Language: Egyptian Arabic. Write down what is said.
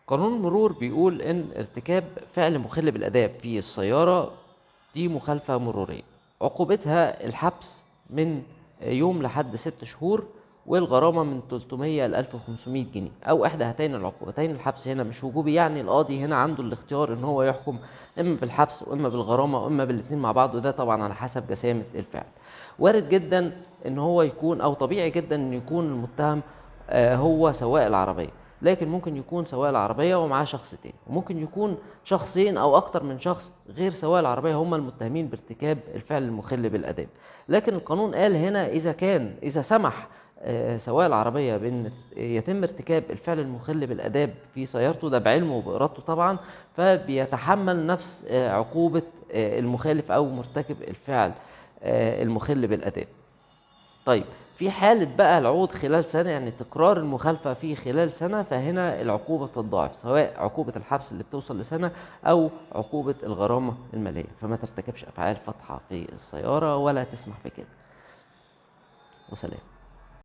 قانون المرور بيقول إن ارتكاب فعل مخل بالآداب في السيارة دي مخالفة مرورية، عقوبتها الحبس من يوم لحد 6 شهور، والغرامة من 300 ل 1500 جنيه، أو إحدى هاتين العقوبتين. الحبس هنا مش وجوبي، يعني القاضي هنا عنده الاختيار إن هو يحكم إما بالحبس وإما بالغرامة وإما بالاتنين مع بعض، وده طبعا على حسب جسامة الفعل. وارد جدا إن هو يكون، أو طبيعي جدا إن يكون المتهم هو سواق العربية، لكن ممكن يكون سواق العربية ومعاه شخص تاني، وممكن يكون شخصين أو أكتر من شخص غير سواق العربية هم المتهمين بارتكاب الفعل المخل بالآداب. لكن القانون قال هنا إذا سمح سواق العربية بأن يتم ارتكاب الفعل المخل بالآداب في سيارته، ده بعلمه وبإرادته طبعا، فبيتحمل نفس عقوبة المخالف أو مرتكب الفعل المخل بالآداب. طيب في حالة بقى العود خلال سنة، يعني تكرار المخالفة في خلال سنة، فهنا العقوبة تتضاعف، سواء عقوبة الحبس اللي بتوصل لسنة أو عقوبة الغرامة المالية. فما ترتكبش أفعال فضحة في السيارة ولا تسمح بكده. وسلام.